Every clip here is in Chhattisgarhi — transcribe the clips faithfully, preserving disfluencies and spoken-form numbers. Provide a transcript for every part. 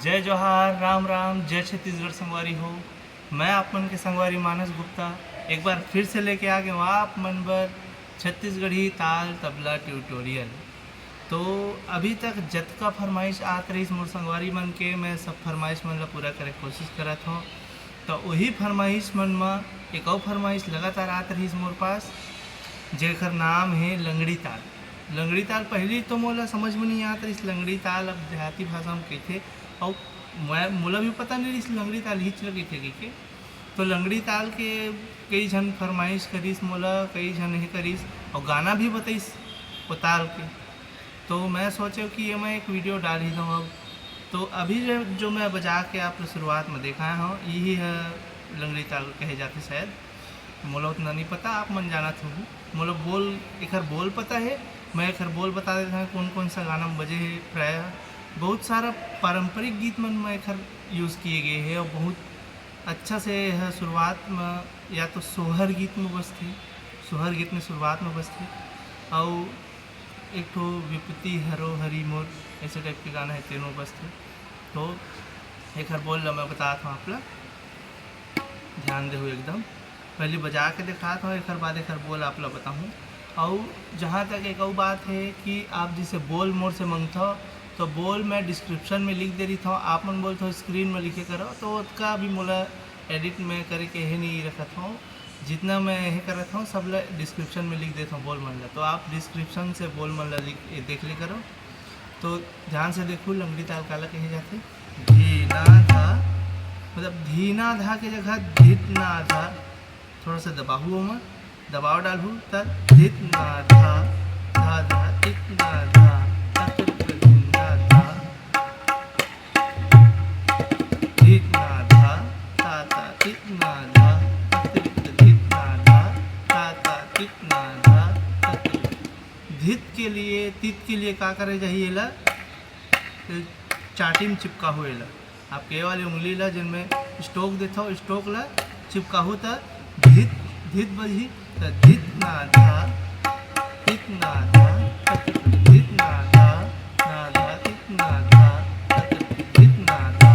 जय जोहार, राम राम, जय छत्तीसगढ़ संगवारी हो। मैं आप मन के संगवारी मानस गुप्ता एक बार फिर से लेके आ गए हूँ आप मन बर छत्तीसगढ़ी ताल तबला ट्यूटोरियल। तो अभी तक जतका फरमाइश आत रहिस मोर संगवारी मन के, मैं सब फरमाइश मन ला पूरा करे के कोशिश करत हूँ। तो वही फरमाइश मन म एक अउ फरमाइश लगातार आत रहिस मोर पास, जेकर नाम है लंगड़ी ताल। लंगड़ी ताल पहली तो मोला समझ में नहीं आत रहिस, लंगड़ी ताल अब देहाती भाषा में कहिथे, अउ मैं, मोला भी पता नहीं रहिस लंगड़ी ताल हिच ल कहिथे कहिके। तो लंगड़ी ताल के कई झन फरमाइश करिस मोला, कई झन हे करिस, अउ गाना भी बताइस वो ताल के। तो मैं सोचे कि ये मैं एक वीडियो डाल ही दूँ अब। तो अभी जो, जो मैं बजा के आप शुरुआत में दिखाया हूँ, यही है लंगड़ी ताल कहे जाते शायद। मोला उतना नहीं पता, आप मन जानत होहू। मोला बोल, एकर बोल पता है, मैं एकर बोल बता देता हूँ, कौन कौन सा गाना में बजे है। प्रायः बहुत सारा पारंपरिक गीत मन में एकर यूज़ किए गए है और बहुत अच्छा से यह शुरुआत में या तो सोहर गीत में बजथे, सोहर गीत में शुरुआत में बजथे, और एक ठो विपत्ति हरो हरी मोर ऐसे टाइप के गाना है, तेनो बजथे। तो एकर बोल ला मैं बतात हूँ आप ला, ध्यान देहू एकदम। पहले बजा के दिखात हूँ, एकर बाद एकर बोल आप ला बताहूँ। और जहाँ तक एक और बात है कि आप जैसे बोल मोर से मंगथो, तो बोल मैं डिस्क्रिप्शन में लिख दे रही था, आप मन बोलथो स्क्रीन में लिखे करो, तो ओतका भी मोला एडिट में करे के हे नहीं रखत हूँ। जितना मैं ये करत हूँ, सब ला डिस्क्रिप्शन में लिख देता हूँ बोल मन ला, तो आप डिस्क्रिप्शन से बोल मन ला लिख, देख ले करो। तो ध्यान से देखो, लंगड़ी ताल काला कहे जाथे। धीना धा, मतलब धीना धा के जगह धित ना धा, थोड़ा सा दबाहू ओमा, दबाव डालहू, त धित ना धा, धा धा धित ना धा, ता तित धित ना धा, धित ना धा, ता ता तित ना धा, ता तित धित ना धा, ता ता तित ना धा, ता तित। धित के लिए, तित के लिए का करे जाही? एला चाटी में चिपकाहू, एला आपके ये वाली उंगली ला, जिनमें स्ट्रोक देथो, स्ट्रोक ला चिपकाहू, त धित, धित बजही। त धित ना धा, तित ना धा, धित ना धा, ना धा तित ना धा, धित ना धा,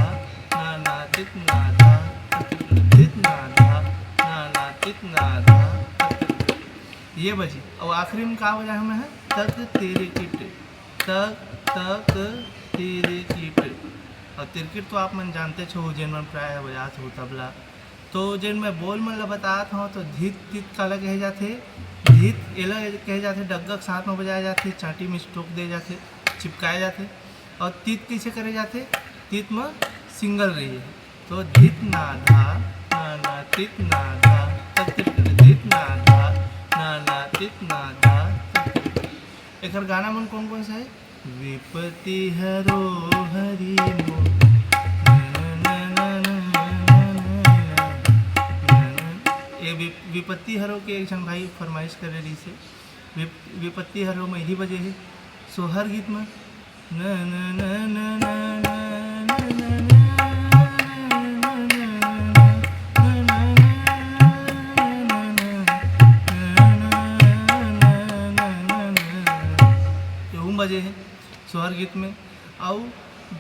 ना ना तित ना धा, धित ना धा, ना ना तित ना धा। ये बजी। और आखिरी में का बजाए हमें है? तक तेरे किट, तक, तक तेरे किट। और तिरकिट तो आप मन जानते छो, जेन मन प्रायः बजात हो तबला। तो जेन मैं बोल मन ला बतात हूँ, तो धित तित काला कहे जाथे? धित एला कहे जाथे, डग्गा के साथ में बजाए जाथे, चाटी में स्ट्रोक दे जाथे, चिपकाए जाथे। और तित कइसे करे जाथे? तित में सिंगल रही है। तो धित ना धा, ना ना तित ना धा, तक तित धित ना धा, ना ना तित ना धा, तक तित। एकर गाना मन कौन कौन सा है? विपत्ति हरो हरि मो, ये वि-, विपत्ति हरो के एक झन भाई फरमाइश करे रहिस हे। विप-, विपत्ति हरो में ही बजे हे सोहर गीत में। यहू बजे हे सोहर गीत में। अउ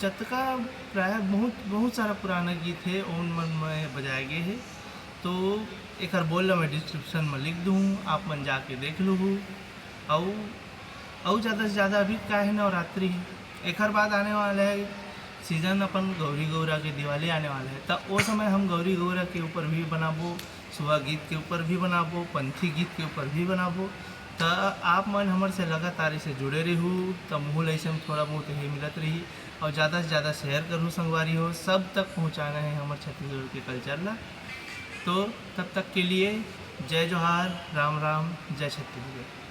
जतका प्रायः बहुत, बहुत सारा पुराना गीत हे, ओन मन में बजाए गे हे। तो एकर बोल ला मैं डिस्क्रिप्शन में लिख दूँ, आप मन जाके देख लूहू। अउ, अउ ज़्यादा से ज़्यादा अभी का है, नवरात्रि है, एकर बाद आने वाला है सीजन अपन गौरी गौरा के, दिवाली आने वाला है, त ओ समय हम गौरी गौरा के ऊपर भी बनाबो, सुआ गीत के ऊपर भी बनाबो, पंथी गीत के ऊपर भी बनाबो। त आप मन हमर से लगातार इसे जुड़े रहू, त मुहू ला इसे में थोड़ा बहुत हे मिलत रही। और ज़्यादा से ज़्यादा शेयर करू संगवारी हो, सब तक पहुँचाना है हमर छत्तीसगढ़ के कल्चर ला। तो तब तक के लिए जय जोहार, राम राम, जय छत्तीसगढ़।